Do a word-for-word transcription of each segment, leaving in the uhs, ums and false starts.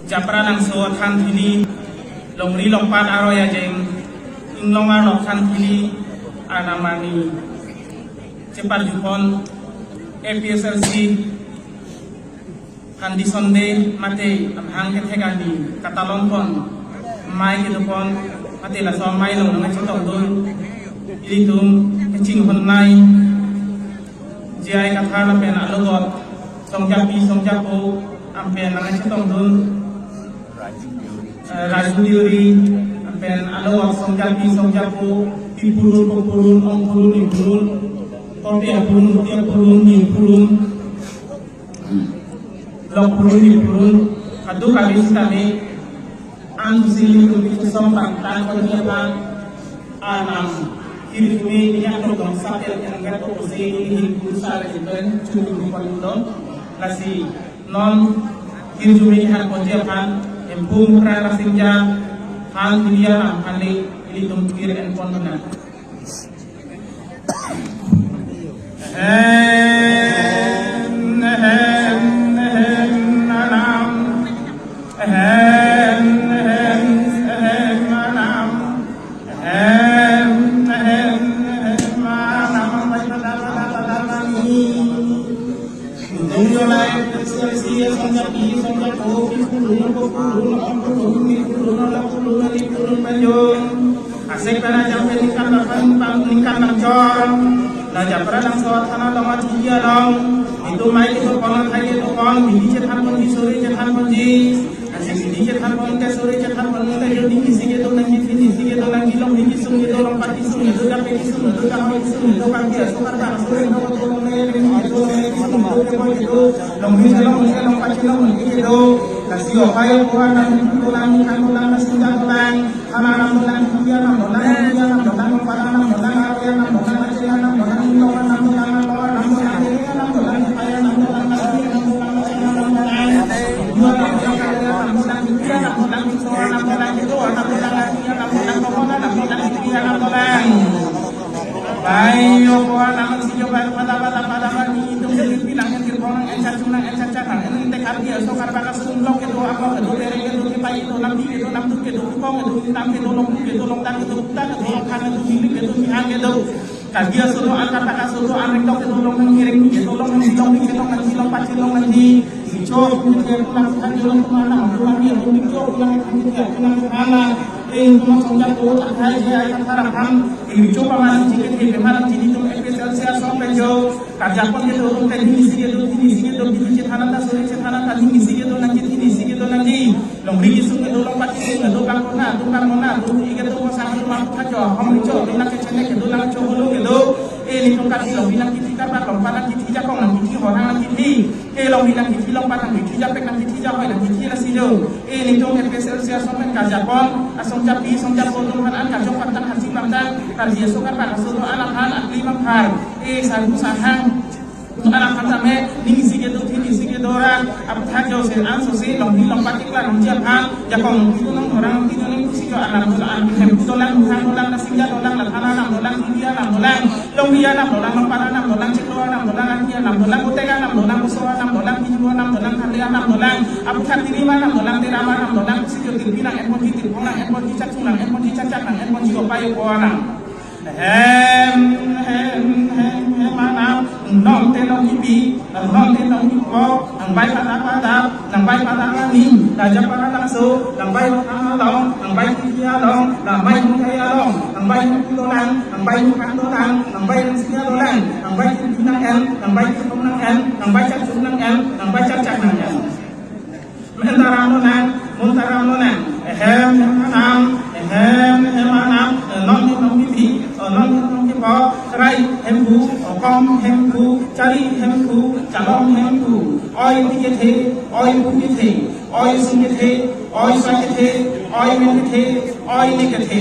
Japralangso athan thili, longri longpat aroi ajeng, inglong arlo athan thili, arnam arni cheparjupon A P S L C Handi Sunday mate amahang kethek arni katalongpon, amei kedopon mate laso amei along nangchetongdun ilitum kachinghon amei J I Kathar lapen alogot songjapi songjapo ampen nangchetongdun, eh, Raju Deuri ampen alogot songjapi songjapo, pipurun, popurun, ongpurun, nipurun, kopi apurun, kopi apurun, nipurun, lokpurun, nipurun, kadokave sitame, an sili kumi kusong bangtan kami apa, anam hirjume niya todong sapel yang gato kusi ini kusa lagi ben cumi kupan dong, lasi non hirjume niya konji apan, empung kra kasingja, han dia nam han le, ilitum kir en pon na. Ahem, ahem, ahem, anam. Ahem, ahem, ahem, anam. Ahem, ahem, ahem, anam. Dungyo lai, sesi, songjapi, songjapo, pipurun, popurun, ongpurun, nipurun, lokpurun, nipurun, panjung. Asek pen ajam pen ningkan bangphan, pang ningkan bangchor. La Japralangso athan along aji along, itum amei kedopon, akhai kedopon, bidi chethanponji, suri chethanponji. Asek bidi chethanpon te, suri chethanpon te, jo ding isi kedo nangji, thin isi kedo nangji, longri kesung kedo, longpat kesung kedo, jape kesung kedo, jahoi kesung kedo, Karbi aso Karbak aso, Indo kedo, longle, ring kedo, longle kesung kedo, jape kedo, longri chelong, longpat chelong, longri kedo. Lasi opai opo anam, dolang, ningkan dolang, nasi dolang. Hana nam dolang, India nam dolang, India nam dolang, Para nam dolang, Arya nam dolang, Aceh nam dolang, Indonesia nam dolang, Andoran nam dolang, India nam dolang, Nepal nam dolang, Latvia nam dolang, China nam dolang, India nam dolang, Korea nam dolang, India nam dolang, Mizoram nam dolang, India nam dolang, Armenia nam dolang, Komodo nam dolang, India nam dolang. Bai yo ko anam si yo bai pada pada pada pada ni itum ni pinang en kir bonang en cachunang en cachanang en inte kar dia so kar baka sum lok kedo ako kedo tereng kedo kepai kedo nampi kedo namduk kedo kupong kedo intang kedo longku kedo longtang kedo kuta kedo longkhang kedo bilik kedo mihang kedo. Kar dia sodo angkat taka sodo angkat tok kedo longkhang kereng kedo longkhang silong kedo longkhang silong pachi longkhang di. Icho kuke pulang kan jolong kemana pulang dia pulang icho pulang kan dia pulang kemana. Eh, cuma sonjak ko tak hai je ai kan harap kan. Icho paman jike the paman jini tum A P S L C asong penjo. Karjapon kedo, teni isi kedo, tini isi kedo, tini chethananta, suri chethananta, tini isi kedo nangji, tini isi kedo nangji. Longri kesung kedo, longpat kesung kedo, bangkona, tung bangkona, tung ike tung kosang kedo, bangkona jo, hom jo, tung nangkechenek kedo, nangcho holo kedo. Eh, nelitum kati longri nangkithi karba, longpat nangkithi, jakong nangkithi, horang nangkithi. Eh, longri nangkithi, longpat nangkithi, japek nangkithi, jahoi nangkithi, lasi lo. Eh, nelitum A P S L C asong pen karjapon, asong japi, asong japo, tum han an karjong pantang, hansi pantang, karji aso karba, aso do alam han, akli mangphar. Eh, sarbu sahang. Anak kata me, ning isi kedo, thin isi kedo ra, apotha jo se, an so se, longri longpat tik la, longji aphan, jakong nongpi do nong, horang nongpi do nong, pusi jo alam dolang, hem dolang, mukhang dolang, nasingja dolang, lathana nam dolang, India nam dolang, longri nam dolang, longpara nam dolang, cheklo nam dolang, Armenia nam dolang, Koteka nam dolang, Kosowa nam dolang, Kijua nam dolang, Khalia nam dolang, apotha Tirima nam dolang, Terama nam dolang, pusi jo tirpi nang enponji, tirpong nang enponji, chachung nang enponji, chachak nang enponji, opai opo anam. Hem, hem, hem, hem, anam, nong te nong kipi, nong te nong kipo, nang bai pada pada, nang bai pada lani, Raja Paralangso, nang bai Rotang along, nang bai Kipi along, nang bai Mungkai along, nang bai Mungku dolang, nang bai Mungkang dolang, nang bai Rengsia dolang, nang bai Kipi nang en, nang bai Kipong nang en, nang bai Chakchuk nang en, nang bai Chakchak nang en. Mentaram lonang, muntaram lonang. Ehem, ehem, anam, ehem, ehem, anam. Enong, enong, kipi, enong, enong, kipo. Rai, hemphu, okom, hemphu, chari, hemphu, chalong, hemphu. Oi, pi kethe, oi, pu kethe, oi, sing kethe, oi, sa kethe, oi, men kethe, oi, ne kethe.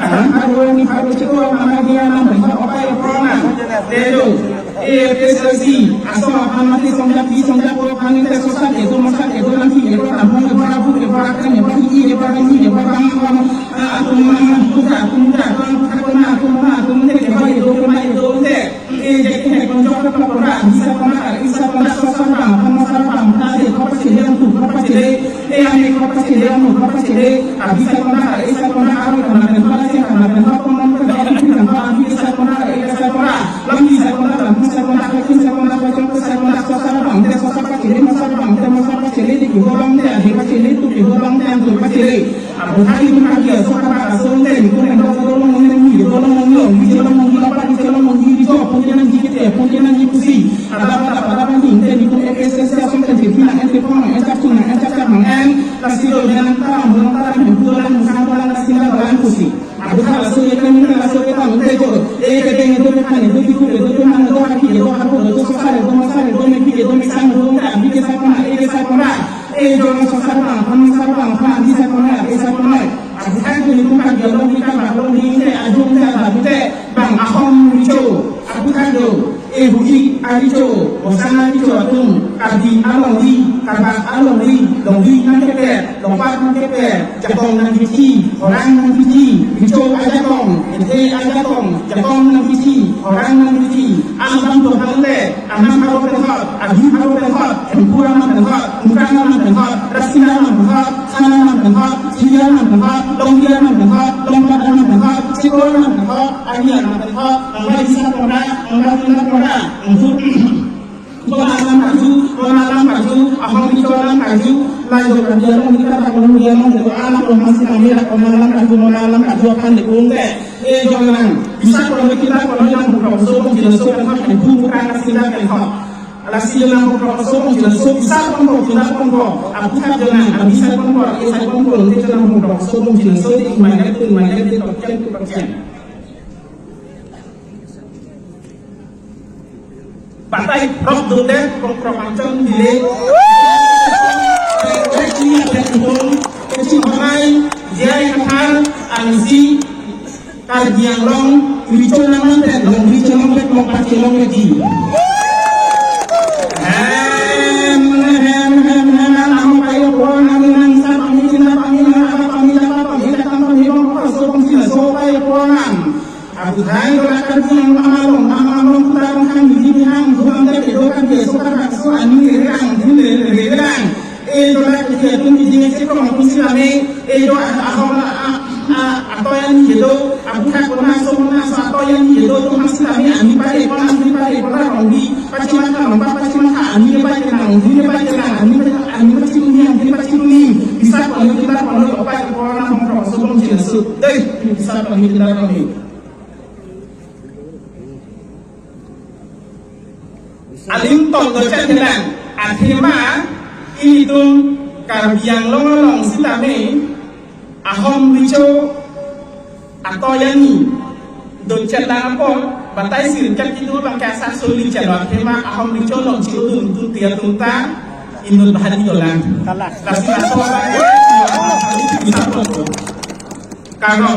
Alam paro ni paro chiko nama dia nam pen opai pronam. Tejo. A P S L C, aso aphan mati songjak bi songjak ko aphan te sosa ke do mosa ke do nangki ke do nang hong ke do abu ke do akan ke do hi ke do nangki ke do nang hong, ah, atum nang buka atum buka atum buka ko na atum na atum te ke do ke do ke do te. E je ke kon jok ke do ko na bisa ko na isa ko na sosa bang ko mosa bang ta de ko pa chile ang tu ko pa chile. E ane ko pa chile ang ko pa chile. Abisa ko na isa ko na aro ko na pen pala se ko na pen ko mon ko do ke ko abi isa ko na isa ko na. Lam isa ko na lam isa ko na ko isa ko na ko chok ko isa ko na ko Mungkin nangji pusi, ada pada pada penting, jadi pun F S S asong kan jadi nang ente pon, ente sung, ente cak nang en, lasi do nang taram, nang taram, dua lang, sang lang, lasi nang lang pusi. Abu kha laso ye kan, laso ye kan, ente jo, eh, ke deng, do kan, do di ku, do man, do haki, do hapu, do sosar, do masar, do meki, do mesang, do meki, ke sapona, eh, ke sapona, eh, jo nang sosar bang, pan sar bang, pan di sapona, eh, sapona. Abu kha jo ni tum kan, jo long ni kan, bang long ni, eh, ajung, eh, bang, eh, bang, Ahom Richo, abu kha jo. Ehu-ik aricho, bosan aricho atum, Karbi alongri, Karbak alongri, longri nangkeper, longpat nangkeper, jakong nangkechi, horang nangkechi, richo ajakong, kethe ajakong, jakong nangkechi, horang nangkechi, alam bang dohal le, aman haro penhot, ahi haro penhot, hemphu aman penhot, mukang aman penhot, rasina aman penhot, sana aman penhot, chiya aman penhot, longri aman penhot, longpat aman penhot, chikor aman penhot, Arni anak penhot, angbai bisa pona, angbai bisa pona, angkut. Pona alam kaju, pona alam kaju, Ahom Richo alam kaju, lajo kaju alam kita tak perlu dia alam, jadi anak rumah si kami lah pona alam kaju, pona alam kaju akan dikung deh. Eh, jangan. Bisa kalau kita kalau yang buka so, mungkin so kan hak ibu bukan kasih dah kan hak. Lasi nang buka so, mungkin so bisa pun kok, tidak pun kok. Abu tak jangan, bisa pun kok, eh, saya pun kok, nanti jangan buka so, mungkin so, di mana tu, mana tu, kok, kok, kok. Batai rok dode kong prok angchon dile. Kecil ada ikon, kecil Batai, Jai Kathar, Angsi, Karbi Anglong, Richo Nangmanten, Long Richo Nangmanten, Long Pache Long Reji. Hem, hem, hem, hem, namo kayo po, nang nang sa pami, cina pami, nang apa pami, apa pami, datang pami, bang, so pami, so kayo po, nang. Abu hai dola Karbi Anglong amalong, amalong putar hang, hini hang, duhang de pedo kan ke so kan so ani re ang, hini re re ang. Eh, dola ke dia tu ni dia se kong pun sila me, eh, dola ahok la, a, a, atoyan ni do, abu hai kona so kona so atoyan ni do, tu hang sila me, ani pare kona, ani pare kona, rong di, pachima ka, lompa pachima ka, ani pare kona, ani pare kona, ani pare, ani pachima ni, ani pachima ni, bisa kona, kita kona, opai kona, hong kong so kong sila su, dei, bisa kona, kita kona. Aling tong do chan lang, athema ilitum Karbi Anglong along sitame, Ahom Richo atoyan ni do chan lang apot, batai sir chan kitu bang kasa soli chan lo, athema Ahom Richo long chi udun tu tia tung ta, inut bahani dolang. Lasi ato bisa pon. Karno,